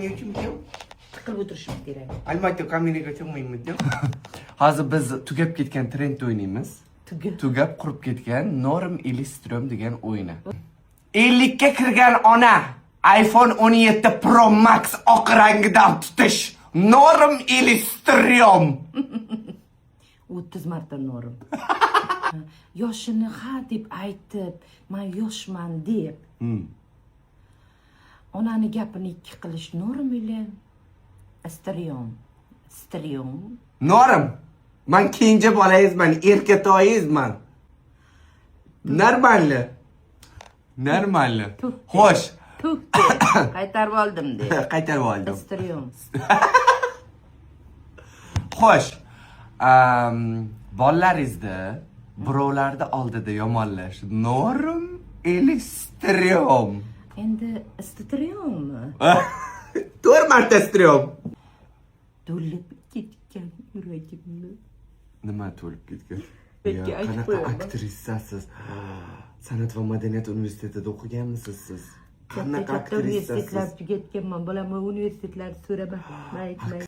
Uchun Tiqilib o'tirishim kerak. Albatta, kameraga chiqmaymiz. Hozir biz tugab ketgan trend o'ynaymiz. Tugab. Tugab, qurib ketgan "Норм или стрём" degan o'yini. 50 ga kirgan ona iPhone 17 Pro Max oq rangidan tutish норм или стрём? 30 marta норм. Yoshini ha deb aytib, man yoshman deb onani gapini ikki qilish норм или стрём? Стрём. Норм. Man kenja bolangizman, erkatoyingizman. Нормально. Нормально. Tuh. Xo'sh, Tuh deb qaytarib oldim deb. Qaytarib oldim. Стрём. Xo'sh. Bolalaringizni birovlarni oldida yomonlash норм или стрём? Endi стрём mi? To'rt marta стрём. To'lib ketgan yuragimni. Nima to'lib ketgan? Bekka Ya, aytib qanaqa qo'yaman. Aktrisasiz? San'at va madaniyat universitetida o'qiganmisiz siz? Katta Qanaqa katta universitetlar aktrisasiz? tugatganman, bolam. Universitetlarni so'rama, man aytmayman.